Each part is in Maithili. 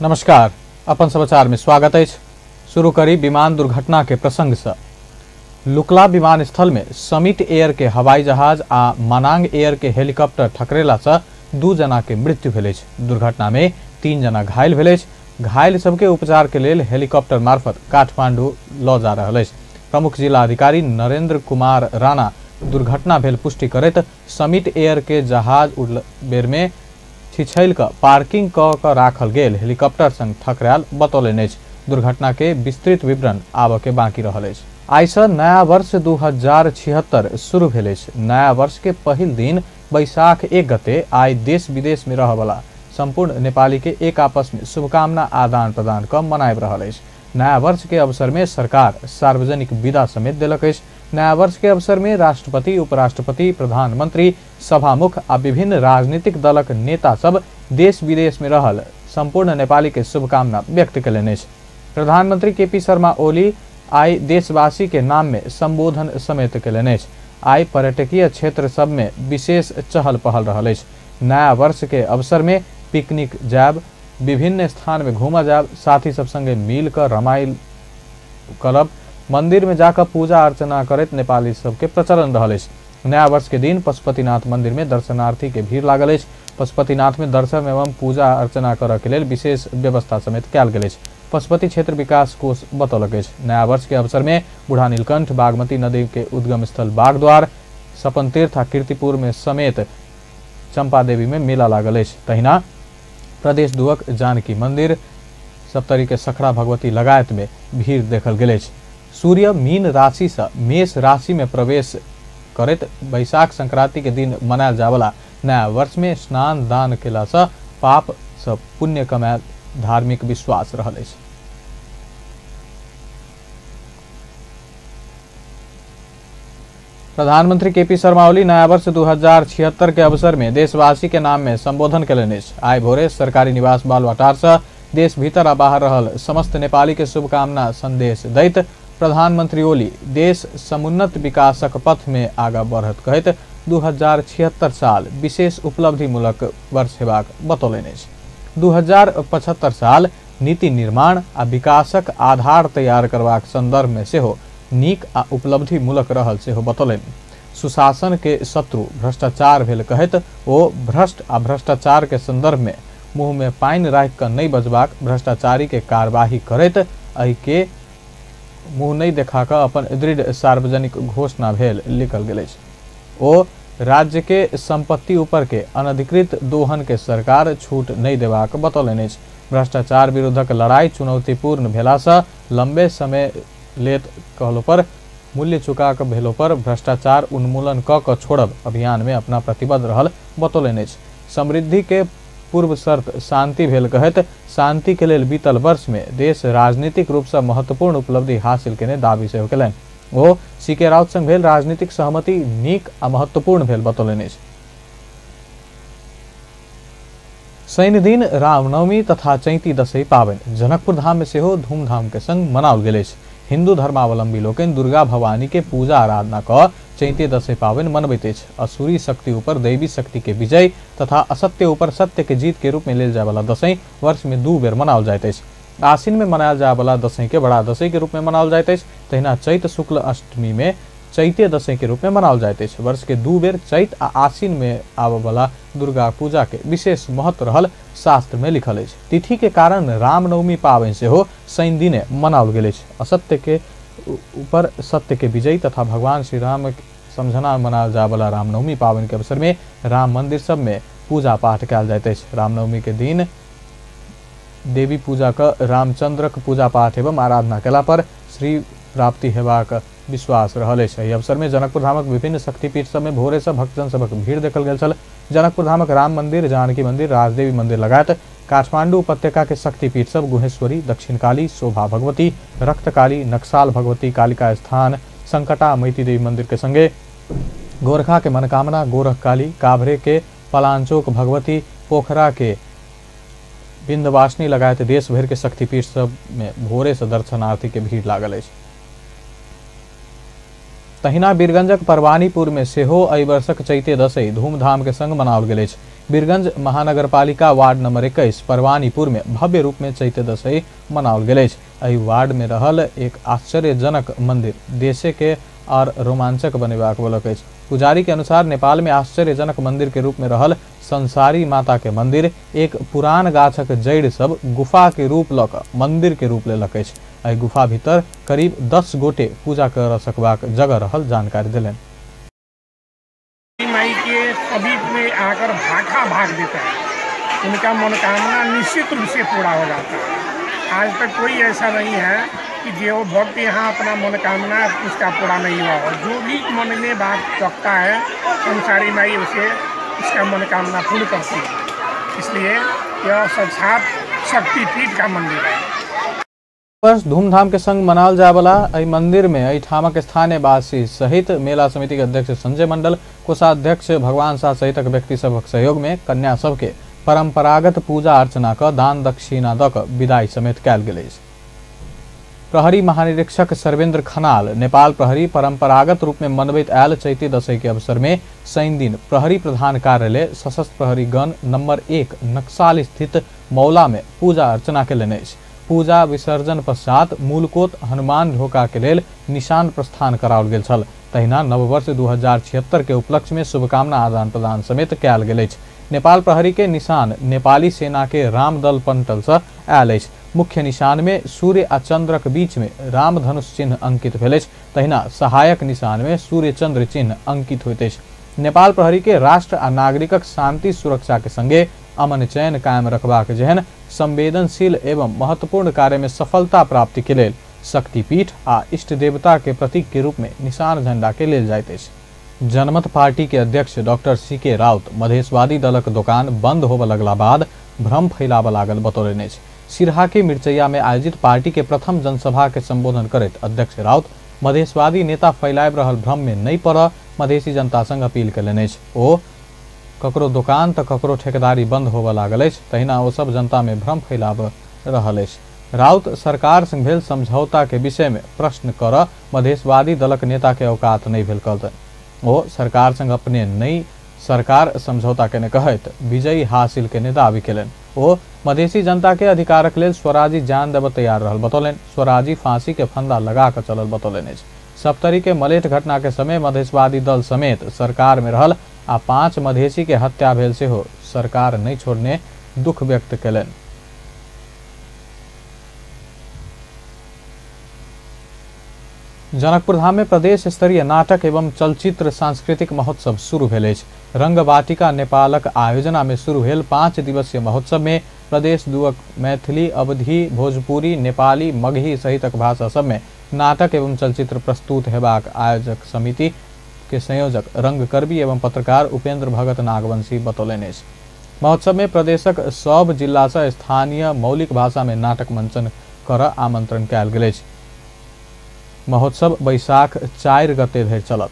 नमस्कार, अपन समाचार में स्वागत है। शुरू करी विमान दुर्घटना के प्रसंग से। लुकला विमानस्थल में समिट एयर के हवाई जहाज आ मनांग एयर के हेलीकॉप्टर ठकरेला से 2 जना के मृत्यु भेल अछि। दुर्घटना में 3 जना घायल भेल अछि। घायल सबके उपचार के लेल हेलीकॉप्टर मार्फत काठमांडू ल जा रहल अछि। प्रमुख जिला अधिकारी नरेंद्र कुमार राणा दुर्घटना भेल पुष्टि करैत समिट एयर के जहाज उड़ल बेर में छिछैल क पार्किंग क राखल गेल हेलीकॉप्टर संग ठकरायल बतौलनि अछि। दुर्घटना के विस्तृत विवरण आबऽ के बाकी रहल अछि। आइ से नया वर्ष 2076 शुरू भेल अछि। नया वर्ष के पहिल दिन बैसाख 1 गते आइ देश विदेश में रहऽवला संपूर्ण नेपाली के एक आपस में शुभकामना आदान प्रदान क मनाबि रहल अछि। नया वर्ष के अवसर में सरकार सार्वजनिक विदा समेत देलक अछि। नया वर्ष के अवसर में राष्ट्रपति, उपराष्ट्रपति, प्रधानमंत्री, सभामुख आ विभिन्न राजनीतिक दलक नेता सब देश विदेश में रहल संपूर्ण नेपाली के शुभकामना व्यक्त कयलनि अछि। प्रधानमंत्री केपी शर्मा ओली आइ देशवासी के नाम में संबोधन समेत कयलनि अछि। आइ पर्यटकीय क्षेत्र सब में विशेष चहल पहल रहल अछि। नया वर्ष के अवसर में पिकनिक जायब, विभिन्न स्थान में घूमऽ जायब, साथी सब संगे मिल कर रमाइल करब, मंदिर में जाकर पूजा अर्चना करैत नेपाली सबके प्रचलन रहल अछि। नया वर्ष के दिन पशुपतिनाथ मंदिर में दर्शनार्थी के भीड़ लागल अछि। पशुपतिनाथ में दर्शन एवं पूजा अर्चना करऽ के लेल विशेष व्यवस्था समेत कयल गेल अछि। पशुपति क्षेत्र विकास कोष बतौलक अछि। नया वर्ष के अवसर में बूढ़ा नीलकंठ, बागमती नदी के उद्गम स्थल बागद्वार, सपन तीर्थ आ कीर्तिपुर में समेत चंपा देवी में मेला लागल अछि। तहिना प्रदेश दुअक जानकी मंदिर, सप्तरी के सखड़ा भगवती लगायत में भीड़ देखल गेल अछि। सूर्य मीन राशि से मेष राशि में प्रवेश करैत वैशाख संक्रांति के दिन मनायल जावला नया वर्ष में स्नान दान केला से पाप से पुण्य कमायल धार्मिक विश्वास रहल अछि। प्रधानमंत्री केपी शर्मा ओली नया वर्ष 2076 के अवसर में देशवासी के नाम में संबोधन कयलनि अछि। आइ भोरे सरकारी निवास बालवाटार से देश भीतर आ बाहर रहल समस्त नेपाली के शुभकामना संदेश दैत प्रधानमंत्री ओली देश समुन्नत विकासक पथ में आगा बढ़त कहैत 2076 साल विशेष उपलब्धिमूलक वर्ष हेबाक बतौलनि अछि। 2075 साल नीति निर्माण आ विकासक आधार तैयार करबाक संदर्भ में सेहो नीक आ उपलब्धिमूलक रहल सेहो बतौलनि। सुशासन के शत्रु भ्रष्टाचार भेल कहैत ओ भ्रष्ट आ भ्रष्टाचार के संदर्भ में मुँह में पानि राखि कऽ नहि बजबाक, भ्रष्टाचारी के कार्यवाही करैत एहि के मुँह नहि देखा कऽ अपन दृढ़ सार्वजनिक घोषणा भेल लिखल गेल अछि। ओ राज्य के संपत्ति ऊपर के अनधिकृत दोहन के सरकार छूट नहि देबाक बतौलनि अछि। भ्रष्टाचार विरुद्धक लड़ाई चुनौतीपूर्ण भेलासँ लंबे समय लेत कहलो पर मूल्य चुका कऽ भेलो पर भ्रष्टाचार उन्मूलन कऽ छोड़ब अभियान में अपना प्रतिबद्ध रहल बतौलनि अछि। समृद्धि के पूर्व शर्त शांति भेल कहैत शांति के लेल बीतल वर्ष में देश राजनीतिक रूप से महत्वपूर्ण उपलब्धि हासिल केने दावी सेहो केलनि। ओ सीके राउत संग भेल राजनीतिक सहमति नीक आ महत्वपूर्ण भेल बतौलनि अछि। शनि दिन रामनवमी तथा चैती दशैं पाबनि जनकपुर धाम में सेहो धूमधाम के संग मनाओल गेल अछि। हिंदू धर्मावलंबी लोकनि दुर्गा भवानी के पूजा आराधना कऽ चैती दशैं पाबनि मनबैत अछि। असुरी शक्ति ऊपर दैवी शक्ति के विजय तथा असत्य ऊपर सत्य के जीत के रूप में लेल जायवला दशैं वर्ष में 2 बेर मनाओल जाइत अछि। आसिन में मनायल जायवला दशैं के बड़ा दशैं के रूप में मनाओल जाइत अछि। तहिना चैत शुक्ल अष्टमी में चैते दशैं के रूप में मनाओल जाइत अछि। वर्ष के 2 बेर चैत आ आसिन में आबयवला दुर्गा पूजा के विशेष महत्व रहल शास्त्र में लिखल अछि। तिथि के कारण रामनवमी पाबनि सेहो शनि दिने मनाओल गेल अछि। असत्य के ऊपर सत्य के विजय तथा भगवान श्री राम समझना मनायल जायवला रामनवमी पाबनि के अवसर में राम मंदिर सब में पूजा पाठ कयल जाइत अछि। रामनवमी के दिन देवी पूजा क रामचंद्रक पूजा पाठ एवं आराधना कयला पर श्री प्राप्ति हेबाक विश्वास रहल अछि। एहि अवसर में जनकपुर धामक विभिन्न शक्तिपीठ सब में भोरे से भक्तजन सबक भीड़ देखल गेल छल। जनकपुर धामक राम मंदिर, जानकी मंदिर, राजदेवी मंदिर लगायत काठमांडू उपत्यका के शक्तिपीठ सब गुहेश्वरी, दक्षिणकाली, शोभा भगवती, रक्तकाली, नक्साल भगवती, कालिका स्थान, संकटा मैती देवी मंदिर के संगे गोरखा के मनोकामना, गोरखकाली, काभरे के पलांचोक भगवती, पोखरा के विंध्यवासिनी लगायत देश भर के शक्तिपीठ सब में भोरे से दर्शनार्थी के भीड़ लागल अछि। तहिना वीरगंजक परवानीपुर में सेहो एहि वर्षक चैते दशैं धूमधाम के संग मनाओल गेल अछि। वीरगंज महानगरपालिका वार्ड नंबर 21 परवानीपुर में भव्य रूप में चैते दशैं मनाओल गेल अछि। एहि वार्ड में रहल एक आश्चर्यजनक मंदिर देशे के और रोमांचक बनेबाक बलक अछि। पुजारी के अनुसार नेपाल में आश्चर्यजनक मंदिर के रूप में रहल संसारी माता के मंदिर एक पुरान गाछक जड़ि सब गुफा के रूप लऽ कऽ मंदिर के रूप लेलक अछि। एहि गुफा भीतर करीब 10 गोटे पूजा कर सकबाक जगह रहल जानकारी देलनि। माई के समीप में आकर भाखा भाग देता है, उनका मनोकामना निश्चित रूप से पूरा हो जाता है। आज तक कोई ऐसा नहीं है कि जो भक्त यहाँ अपना मनोकामना उसका पूरा नहीं हुआ हो। जो भी मन में बात रखता है संसारी माई उसे उसका मनोकामना पूर्ण करती है। इसलिए यह साक्षात शक्तिपीठ का मंदिर है। वर्ष धूमधाम के संग मनाओल जाय वाला एहि मंदिर में एहिठामक स्थानीयवासी सहित मेला समिति के अध्यक्ष संजय मंडल, कोषाध्यक्ष भगवान शाह सहितक व्यक्ति सभक सहयोग में कन्या सबके परंपरागत पूजा अर्चना क दान दक्षिणा दऽ कऽ विदाई समेत कयल गेल अछि। प्रहरी महानिरीक्षक सर्वेन्द्र खनाल नेपाल प्रहरी परंपरागत रूप में मनबैत आयल चैती दशैं के अवसर में शनि दिन प्रहरी प्रधान कार्यालय सशस्त्र प्रहरी गण नंबर 1 नक्साल स्थित मौला में पूजा अर्चना केलनि अछि। पूजा विसर्जन पश्चात मूलकोट हनुमान ढोका के लेल निशान प्रस्थान कराओल गेल छल। तहिना नववर्ष 2076 के उपलक्ष्य में शुभकामना आदान प्रदान समेत कयल गेल अछि। नेपाल प्रहरी के निशान नेपाली सेना के रामदल पंटल से आयल अछि। मुख्य निशान में सूर्य आ चंद्रक बीच में रामधनुष चिन्ह अंकित भेल अछि। तहिना सहायक निशान में सूर्य चंद्र चिन्ह अंकित होइत अछि। नेपाल प्रहरी के राष्ट्र आ नागरिकक शांति सुरक्षा के संगे अमन चैन कायम रखबाक जेहन संवेदनशील एवं महत्वपूर्ण कार्य में सफलता प्राप्ति के लेल शक्तिपीठ आ इष्ट देवता के प्रतीक के रूप में निशान झंडा के लेल जाइत अछि। जनमत पार्टी के अध्यक्ष डॉक्टर सी.के. राउत मधेशवादी दलक दोकान बंद होबय लगला बाद भ्रम फैलाबय लागल बतौलनि अछि। सिरहा के मिर्चैया में आयोजित पार्टी के प्रथम जनसभा के संबोधन करैत अध्यक्ष राउत मधेशवादी नेता फैलाबि रहल भ्रम में नहि पड़य मधेशी जनता संग अपील कयलनि अछि। ओ ककरो दोकान तऽ ककरो ठेकेदारी बंद होबय लागल अछि, तहिना ओ सब जनता में भ्रम फैलाब रहल अछि। राउत सरकार संग भेल समझौता के विषय में प्रश्न करऽ मधेशवादी दलक नेता के औकात नहि भेल कहलनि। ओ सरकार संग अपने नहि सरकार समझौता केने कहैत विजयी हासिल केने दावी केलनि। ओ मधेशी जनता के अधिकारक लेल स्वराजी जान देबऽ तैयार रहल बतौलनि। स्वराजी फांसी के फंदा लगा कऽ चलल बतौलनि अछि। सप्तरी के मलेठ घटना के समय मधेशवादी दल समेत सरकार में रहल आ 5 मधेशी के हत्या भेल सेहो सरकार नहीं छोड़ने दुख व्यक्त केलनि। जनकपुर धाम में प्रदेश स्तरीय नाटक एवं चलचित्र सांस्कृतिक महोत्सव शुरू भेल अछि। रंगवाटिका नेपालक आयोजना में शुरू भेल 5 दिवसीय महोत्सव में प्रदेश दुअक मैथिली, अवधी, भोजपुरी, नेपाली, मगही सहितक भाषा सब में नाटक एवं चलचित्र प्रस्तुत हेबाक आयोजक समिति के संयोजक रंगकर्मी एवं पत्रकार उपेंद्र भगत नागवंशी बतौलनि अछि। महोत्सव में प्रदेशक सब जिला से स्थानीय मौलिक भाषा में नाटक मंचन कर आमंत्रण कयल गेल अछि। महोत्सव बैशाख 4 गते धरि चलत।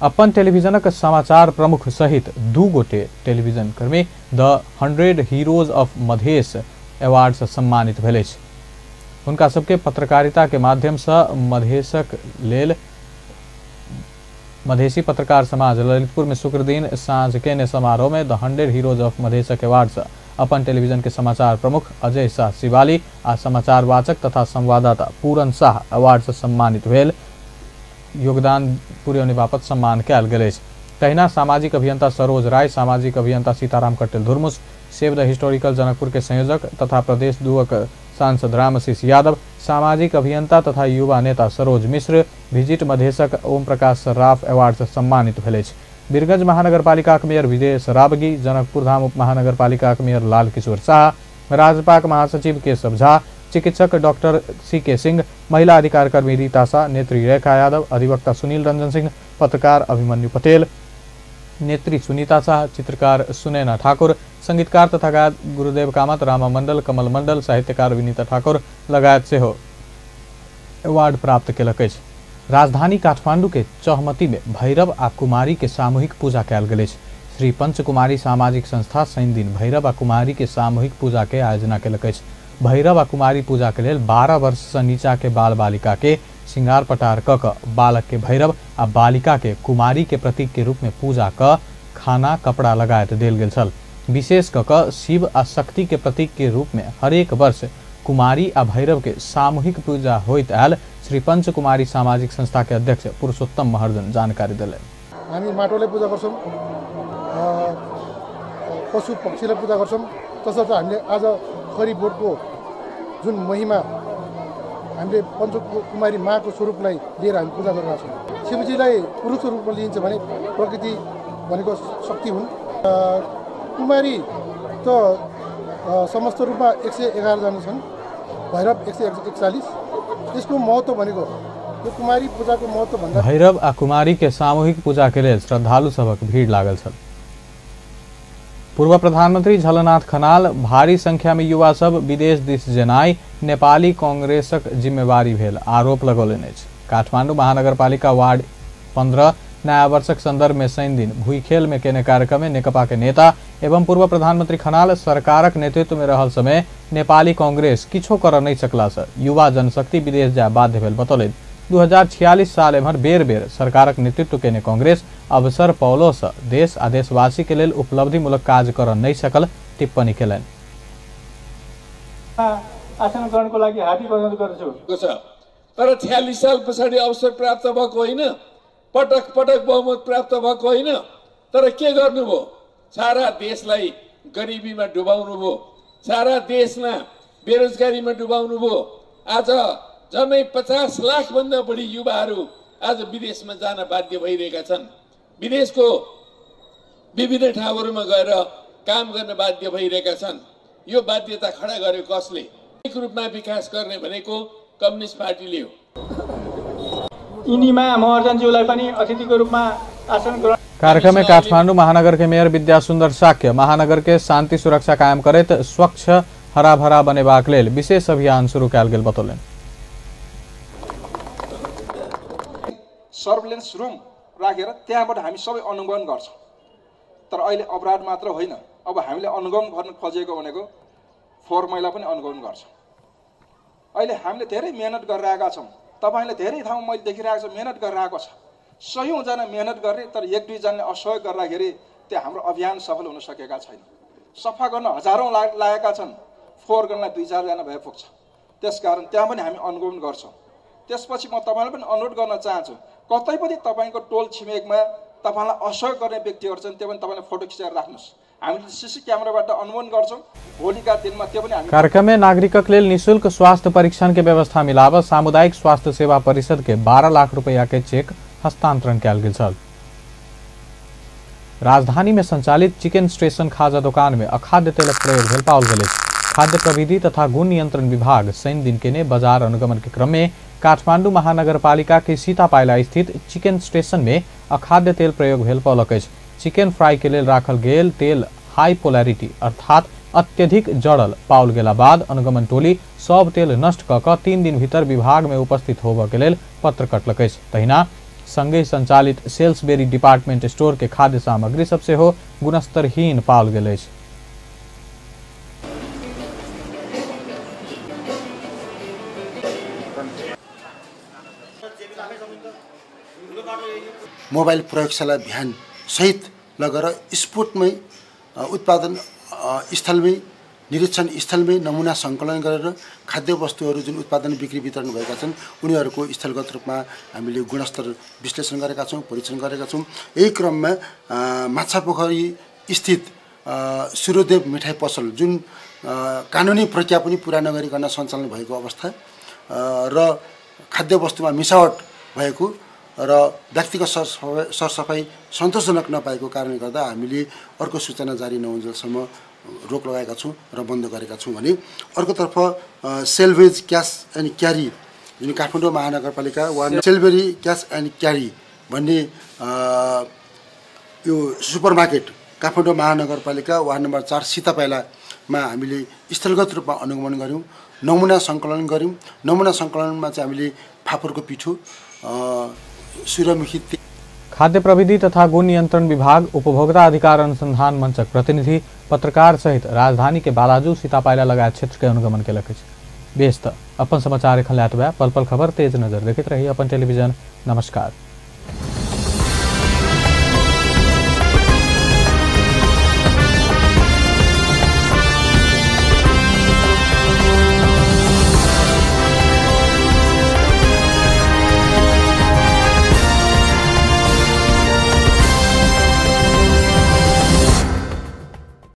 अपन टेलीविजनक समाचार प्रमुख सहित 2 गोटे टेलीविजन कर्मी the 100 heroes of Madhesh award से सम्मानित भेल अछि। हुनका सबके पत्रकारिता के माध्यम से मधेशक लेल मधेशी पत्रकार समाज ललितपुर में शुक्रदिन साँझ केने समारोह में द 100 हीरोज ऑफ मधेशक अवार्ड से अपन टेलीविजन के समाचार प्रमुख अजय शाह शिवाली आ समाचार वाचक तथा संवाददाता पूरन शाह अवार्ड से सम्मानित भेल योगदान पुर्यौने बापत सम्मान कयल गेल अछि। तहिना सामाजिक अभियंता सरोज राय, सामाजिक अभियंता Sitaram Katel Dhurmus, save the historical Janakpur के संयोजक तथा प्रदेश दुअक सांसद रामशीष यादव, सामाजिक अभियंता तथा युवा नेता सरोज मिश्र विजिट मधेशक ओम प्रकाश सर्राफ अवार्ड से सम्मानित भेल अछि। वीरगंज महानगरपालिकाक मेयर विजय सरावगी, जनकपुर धाम उप महानगरपालिकाक मेयर लाल किशोर शाह, राजपाक महासचिव केशव झा, चिकित्सक डॉक्टर सी.के. सिंह, महिला अधिकार कर्मी रीता शाह, नेत्री रेखा यादव, अधिवक्ता सुनील रंजन सिंह, पत्रकार अभिमन्यु पटेल, नेत्री सुनीता शाह, चित्रकार सुनैना ठाकुर, संगीतकार तथा गायक गुरुदेव कामत, रामा मंडल, कमल मंडल, साहित्यकार विनीता ठाकुर लगायत सेहो अवार्ड प्राप्त केलक अछि। राजधानी काठमांडू के चौहमती में भैरव आ कुमारी के सामूहिक पूजा कयल गेल अछि। श्री पंचकुमारी सामाजिक संस्था शनि दिन भैरव आ कुमारी के सामूहिक पूजा के आयोजना केलक अछि। भैरव आ कुमारी पूजा के लेल 12 वर्ष से नीचा के बाल बालिका के श्रृंगार पटार क क बालक के भैरव आ बालिका के कुमारी के प्रतीक के रूप में पूजा क खाना कपड़ा लगायत देल गेल छल। विशेष क क शिव आ शक्ति के प्रतीक के रूप में हरेक वर्ष कुमारी आ भैरव के सामूहिक पूजा होइत आयल श्री पंचकुमारी सामाजिक संस्था के अध्यक्ष पुरुषोत्तम महर्जन जानकारी दिले। हामी माटोलाई पूजा गर्छौं, पशु पक्षीलाई पूजा गर्छौं, तसर्थ हामीले आज खरी बोटको जुन महिमा हामीले पञ्चकुमारी माको स्वरूपलाई लिएर हामी पूजा गरिरहेका छौँ। शिवजीलाई पुरुषको रूपमा लिइन्छ भने प्रकृति भनेको शक्ति हुन्। कुमारी त समस्त रूपमा 111 जना छन्, भैरव 141। यसको महत्त्व भनेको यो कुमारी पूजाको महत्त्व भन्दा भैरव आ कुमारी के सामूहिक पूजा के लेल श्रद्धालु सबक भीड़ लागल छल। पूर्व प्रधानमंत्री झलनाथ खनाल भारी संख्या में युवा सब विदेश दिस जेनाइ नेपाली कांग्रेसक जिम्मेवारी भेल आरोप लगौलनि अछि। काठमाडौँ महानगरपालिका वार्ड 15 नया वर्षक संदर्भ में शनि दिन भुईखेल में केने कार्यक्रम में नेकपा के नेता एवं पूर्व प्रधानमंत्री खनाल सरकारक नेतृत्व में रहल समय नेपाली कांग्रेस किछो कर नहीं सकला से युवा जनशक्ति विदेश जाय बाध्य भेल बतौलनि। 2046 साल एम्हर बेर बेर सरकारक नेतृत्व केने कांग्रेस अवसर पौलो से देश आ देशवासी के लेल उपलब्धिमूलक काज कर नहीं सकल टिप्पणी केलनि। आसन ग्रहणको लागि हार्दिक अनुरोध गर्छु। तर 46 साल पछाडि अवसर प्राप्त भएको होइन, पटक पटक बहुमत प्राप्त भएको होइन, तर के गर्नुभयो? सारा देशलाई गरिबीमा डुबाउनु भयो, सारा देशमा बेरोजगारीमा डुबाउनु भयो। आज जम्मै 50 लाख भन्दा बढी युवाहरू आज विदेशमा जान बाध्य भइरहेका छन्, विदेशको विभिन्न ठाउँहरूमा गएर काम गर्न बाध्य भइरहेका छन्। यो बाध्यता खडा गर्यो कसले? एक रूपमा विकास गर्ने भनेको कम्युनिस्ट पार्टीले हो। यिनीमा महर्जनज्यूलाई पनि अतिथिको रूपमा आसन ग्रहण। कार्यक्रम में काठमांडू महानगर के मेयर विद्या सुंदर शाक्य महानगर के शांति सुरक्षा कायम करैत स्वच्छ हराभरा बनेबाक लेल विशेष अभियान शुरू कयल गेल बतौलनि। सर्भेलेन्स रुम राखेर त्यहाँबाट हामी सबै अनुगमन गर्छौँ। तर अहिले अपराध मात्र होइन, अब हामीले अनुगमन गर्न खोजेको भनेको फोहोर मैला पनि अनुगमन गर्छौँ। अहिले हामीले धेरै मेहनत गरिरहेका छौँ, तपाईँले धेरै ठाउँ मैले देखिरहेको छु मेहनत गरिरहेको छ, सयौँजना मेहनत गर्ने तर एक दुईजनाले असहयोग गर्दाखेरि त्यो हाम्रो अभियान सफल हुन सकेका छैन। सफा गर्न हजारौँ लागेका छन्, फोहोर गर्नलाई 2-4 जना भए पुग्छ। त्यसकारण त्यहाँ पनि हामी अनुगमन गर्छौँ। त्यसपछि म तपाईँलाई पनि अनुरोध गर्न चाहन्छु, कतै पनि तपाईँको टोल छिमेकमा तपाईँलाई असहयोग गर्ने व्यक्तिहरू छन् त्यो पनि तपाईँले फोटो खिचेर राख्नुहोस्। हामीले सीसी क्यामेराबाट अनुगमन गर्छौँ। भोलिका दिनमा त्यो पनि हामी। कार्यक्रम में नागरिकक लेल निःशुल्क स्वास्थ्य परीक्षण के व्यवस्था मिलाव सामुदायिक स्वास्थ्य सेवा परिषद के 12 लाख रुपया के चेक हस्तांतरण कयल गेल छल। राजधानी में संचालित चिकन स्टेशन खाजा दुकान में अखाद्य तेलक प्रयोग भेल पाओल गेल अछि। खाद्य प्रविधि तथा गुण नियंत्रण विभाग शनि दिन केने बाजार अनुगमन के क्रम में काठमांडू महानगरपालिका के सीतापाइला स्थित चिकन स्टेशन में अखाद्य तेल प्रयोग भेल पौलक अछि। चिकन फ्राई के लेल राखल गेल तेल हाई पोलैरिटी अर्थात अत्यधिक जड़ल पाओल गेला बाद अनुगमन टोली सब तेल नष्ट क क 3 दिन भीतर विभाग में उपस्थित होबय के लेल पत्र कटलक अछि। तहिना संगे संचालित सेल्सबेरी डिपार्टमेंट स्टोर के खाद्य सामग्री सब सेहो गुणस्तरहीन पाओल गेल अछि। मोबाइल प्रयोगशाला भ्यान सहित लगेर स्पोटमै उत्पादन स्थलमै निरीक्षण स्थलमै नमुना सङ्कलन गरेर खाद्य वस्तुहरू जुन उत्पादन बिक्री वितरण भएका छन् उनीहरूको स्थलगत रूपमा हामीले गुणस्तर विश्लेषण गरेका छौँ, परीक्षण गरेका छौँ। यही क्रममा माछापोखरी स्थित सूर्यदेव मिठाई पसल जुन कानुनी प्रक्रिया पनि पुरा नगरिकन सञ्चालन भएको अवस्था र खाद्य वस्तुमा मिसावट भएको र व्यक्तिगत सरसफाइ सन्तोषजनक नपाएको कारणले गर्दा हामीले अर्को सूचना जारी नहुन्जेलसम्म रोक लगाएका छौँ र बन्द गरेका छौँ भने अर्कोतर्फ सेल्भेज क्यास एन्ड क्यारी जुन काठमाडौँ महानगरपालिका वा सेल्भेरी क्यास एन्ड क्यारी भन्ने यो सुपर मार्केट काठमाडौँ महानगरपालिका वार्ड नम्बर 4 सीतापाइलामा हामीले स्थलगत रूपमा अनुगमन गऱ्यौँ, नमुना सङ्कलन गऱ्यौँ। नमुना सङ्कलनमा चाहिँ हामीले फापरको पिठो, सूर्यमुखी। खाद्य प्रविधि तथा गुण नियंत्रण विभाग उपभोक्ता अधिकार अनुसंधान मंचक प्रतिनिधि पत्रकार सहित राजधानी के बालाजू सीतापाइला लगायत क्षेत्र के अनुगमन केलक अछि। बेस त अपन समाचार एखन लए पल पल खबर तेज नजर देखैत रही अपन टेलीविजन। नमस्कार।